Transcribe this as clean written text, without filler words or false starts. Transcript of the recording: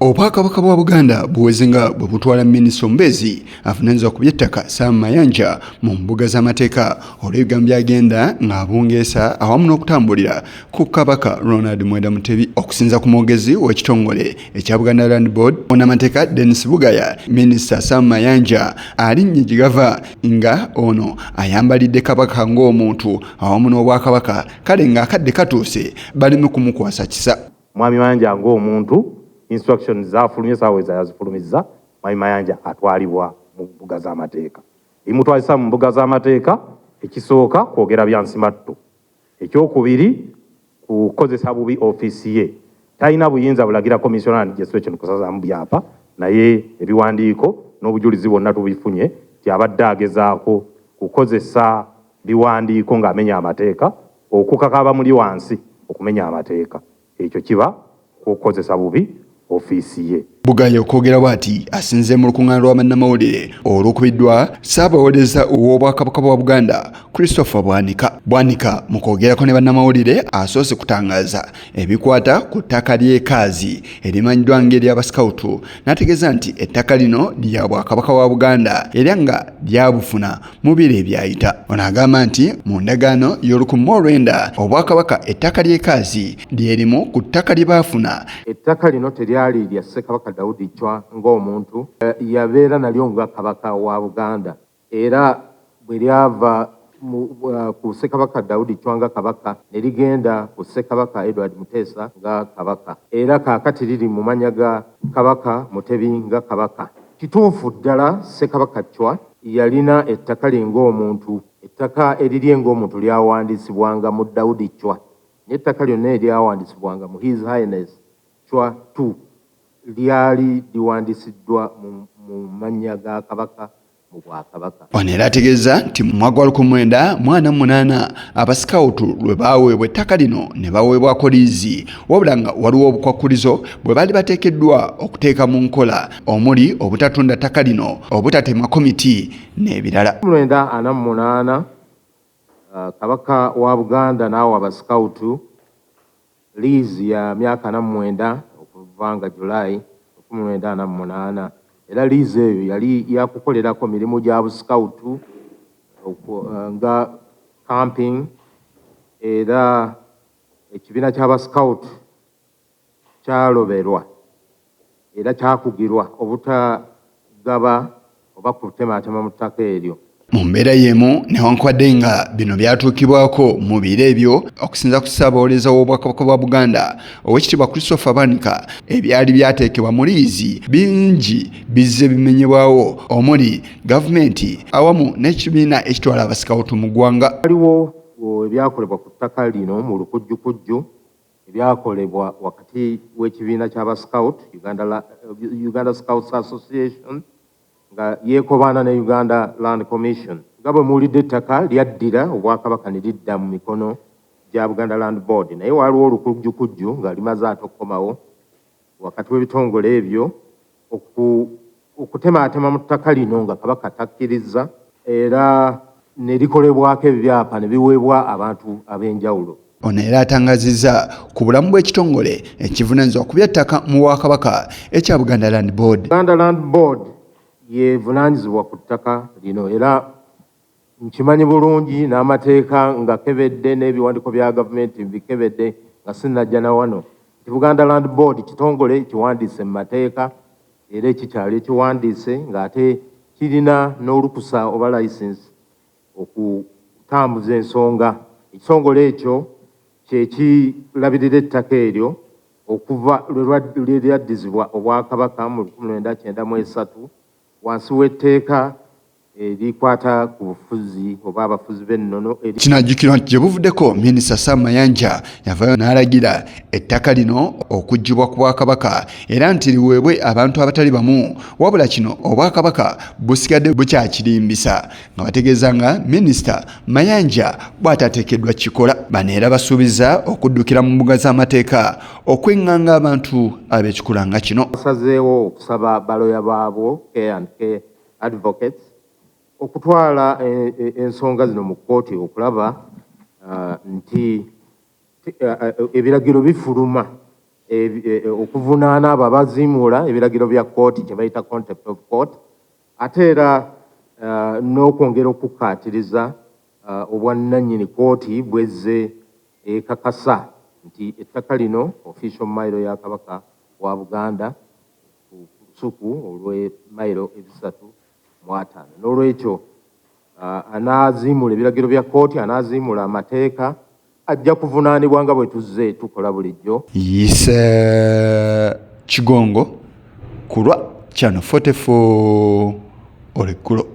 Obwakabaka bwa Buganda buweze nga bwe butwala minisita omubeezi avunaanyizibwa ku by'ettaka Sam Mayanja mu mbuga z'amateeka olw'ebigambo by'agenda ng'abungeesa awamu n'okutambulira ku Kabaka Ronald Mwenda Mutebi. Okusinza ku mwogezi w'ekitongole ekya Buganda Land Board munnamateeka Denis Bugaya, minisita Sam Mayanja alinnye gye gava nga ono ayambalidde Kabaka ng'omuntu awamu n'Obwakabaka, kale ng'akadde katuuse baleme kumukwasa kisa. Mwami Mayanja ng'omuntu, instructions zafulumye, saawa eza yazifulumizza. Mwami Mayanja atwalibwa mu mbuga z'amateeka. Limutwalisa mu mbuga z'amateeka, ekisooka kwogera bya nsimattu, ekyokubiri kukozesa bubi ofiisi ye. Talina buyinza bulagira commissioner land registration kusazaamu byapa, naye ebiwandiiko n'obujulizi bwonna tubifunye nti abadde agezaako kukozesa biwandiiko ng'amenya amateeka okukaka abamuli wansi okumenya amateeka. Ekyo kiba kukozesa bubi ofiisi ye. Bugaya okwogera bw'ati asinze mu lukuŋŋaana lwa bannamawulire olukubiddwa Ssaabawolereza w'Obwakabaka bwa Buganda Christopher Bwanika. Bwanika mu kwogerako ne bannamawulire asoose kutangaaza ebikwata ku ttaka ly'e Kaazi erimanyiddwa ng'ery'Abasikawutu, n'ategeeza nti ettaka lino lya Bwakabaka bwa Buganda era nga lyabufuna mu biro ebyayita. Ono agamba nti mu ndagaano y'olukumi mu olwenda Obwakabaka ettaka ly'e Kaazi lye limu ku ttaka lye baafuna. Ettaka lino teryali lya Ssekabaka Daudi Chwa ng'omuntu, yabeera nalyo nga Kabaka wa Buganda, era bwe lyava ku Ssekabaka Daudi Chwa nga Kabaka ne ligenda ku Ssekabaka Edward Muteesa nga Kabaka, era kaakati liri mu mannya ga Kabaka Mutebi nga Kabaka. Kituufu ddala Ssekabaka Chwa yalina ettaka lye ng'omuntu. Ettaka erirye ng'omuntu lyawandiisibwanga mu Daudi Chwa, n'ettaka lyonna eryawandiisibwanga mu His Highness Chwa II lyali liwandiisiddwa mu mannya ga Kabaka mu Bwakabaka. Ono era ategeeza nti mu mwaka gwa 1948 abasikawutu lwe baaweebwa ettaka lino ne baweebwako liizi, wabula nga waliwo obukwakkulizo bwe baali bateekeddwa okuteeka mu nkola omuli obutatunda ttaka lino, obutatemako miti n'ebirala. 1948 Kabaka wa Buganda n'awa abasikawutu liizi ya myaka 49 okuva nga July 1948, era liizi eyo yali yakukolerako mirimu gya busikawutu nga camping, era ekibiina ky'abasikawutu kyaloberwa era kyakugirwa obutagaba oba kutematema mu ttaka eryo. Mu mbeera y'emu, newankubadde nga bino byatuukibwako mu biro ebyo, okusinza ku Ssaabawolereza w'Obwakabaka bwa Buganda Oweekitiibwa Christopher Bwanika, ebyali byateekebwa mu liizi bingi bizze bimenyebwawo omuli gavumenti awamu n'ekibiina ekitwala abasikawutu mu ggwanga. Waliwo ebyakolebwa ku ttaka lino mu lukujjukujju ebyakolebwa wakati w'ekibiina ky'abascout Uganda Scouts Association nga yeekobaana ne Uganda Land Commission. Nga bwe muwulidde, ettaka lyaddira Obwakabaka ne lidda mu mikono gya Buganda Land Board, naye waliwo olukujjukujju nga limaze ate okukomawo wakati w'ebitongole ebyo okutemaatema mu ttaka lino nga Kabaka takkiriza, era ne likolebwako ebyapa ne biweebwa abantu ab'enjawulo. Ono era atangazizza ku bulamu bw'ekitongole ekivunaanyizibwa ku by'ettaka mu Bwakabaka ekya Buganda Land Board. Buganda Land Board yevunaanyizibwa ku ttaka lino, era nkimanyi bulungi n'amateeka nga kebedde n'ebiwandiiko bya gavumenti mbikebedde nga sinnajja na wano nti Buganda Land Board kitongole kiwandiise mu mateeka era ekikyali ekiwandiise ng'ate kirina n'olukusa oba license okutambuza ensonga. Ekitongole ekyo kyekirabirira ettaka eryo okuva lwe lyaddizibwa Obwakabaka mu 1993 wansi w'etteeka erikwata ku bufuzi oba abafuzi b'ennono. Kinajjukirwa nti gye buvuddeko Minisita Sam Mayanja yavaayo n'alagira ettaka lino okuggyibwa ku Bwakabaka era nti liweebwe abantu abatali bamu, wabula kino Obwakabaka busigadde bukyakirimbisa nga bategeeza nga Minisita Mayanja bw'atateekeddwa kikola. Bano era basuubiza okuddukira mu mbuga z'amateeka okweŋŋanga abantu ab'ekikula nga kino. Basazeewo okusaba baloya baabwo K&K Advocates okutwala ensonga zino mu kkooti okulaba nti ebiragiro bifuluma. okuvunaana abo abaziimuula ebiragiro bya kkooti kye bayita contempt of court, ate era n'okwongera okukkaatiriza obwannannyini kkooti bwezze ekakasa nti ettaka lino official mayiro ya Kabaka wa Buganda ku lusuku olw'e mayiro 350. N'olwekyo anaaziimula ebiragiro bya kkooti, anaaziimula amateeka, ajja kuvunaanibwa nga bwe tuzze tukola bulijjo. Yise Kigongo ku lwa Channel 44 olweggulo.